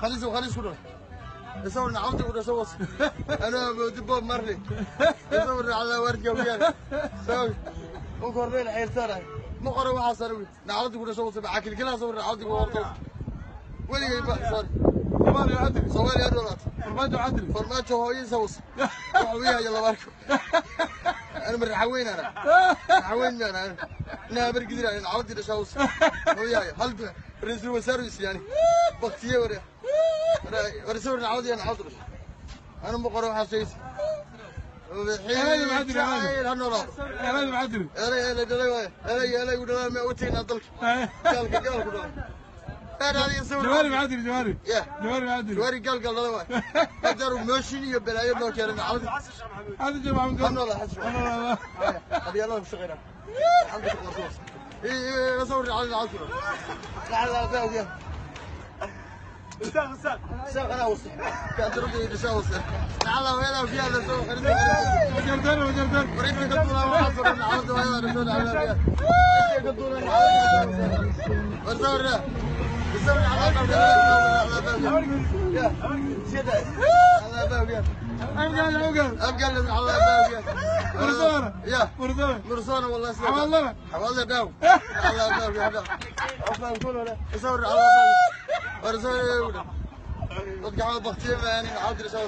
Khaniis oo khaniis ku dhalay. Isagoo nacabti ku dhasho was. Anaa moodi Bob Marley. Isagoo nacala waardiga wiyaan. Soo. U korneel xeelsanay. Ma qoro waxaas anigu. Nacabti ku dhasho was baa kilkilaa soo nacabti ku horto. Weligay ba sorry. Soomaaliya waxaa tiri. Soomaaliya dhoolaat. Farmaajo waxaa tiri. Farmaajo hooyadiisa was. Waxa uu yahay laba arko. Ana marxaweyn ana. Marxaweyn ma ana. Naa bargidir ana nacabti dhasho was. Hooyahay hal ra'iisul wasaare yani. Baktiye wariya. War nacabti nacabti dhasho. Ana ma qoro waxaas sheegaysa. Ehelada maxaa tiri, ehelada? Ha noolaado. Ehelada maxaa tiri? Elay elay dhalay waay. Elay elay u dhalay ma u tegnaa dalka. Gaalka gaalku dhalay. Jawaari maxaa tiri, jawaari? Yeah. Jawaari maxaa tiri? Jawaari gaal gaal dhalay waay. Hadaru mooshin iyo balaayo noo keenay nacabti. Xasan Sheekh Maxamuud. Ha noolaado Xasan. Ha noolaado. Qabyaalada ku shaqeynaa. Alxamdu lillaah. إيه صور على العصر. لا لا لا لا. استاذ استاذ. ساق انا وصل. كانت ربي يسوي لعل وين فيها سوق. Majarteen, majarteen. وريت قدونا وحصر العرض وهذا رسول على قدونا ورسول رسول على يا سيدي على باب Awgaal, awgaal. ابقى على باب Mursoona. يا Mursoona. مرسونا والله Xawaalana. حوالنا داو على باب يا داو عفوا كله يصور على باب ورسول dadka xawad baktiye maani maxaa dira soo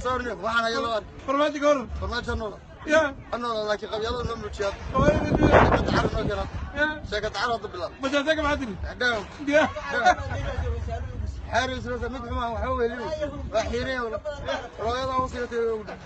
sawirni waxaan ayaa loo Farmaajo ka waran. Farmaajo noola. Ya. Anoo laakiin qabyaalada noo muujiyaa. Qabyaalada muujiyaa. Sheeka tacar noo keenaa. Ya. Sheeka tacar hadda bilaab. Majarteenka maxaa tiri? Daaw. Ya. Xeer isla mid xumaa waxa weeliyo waa xiireen wala rooyada u sigatay ugu dhan.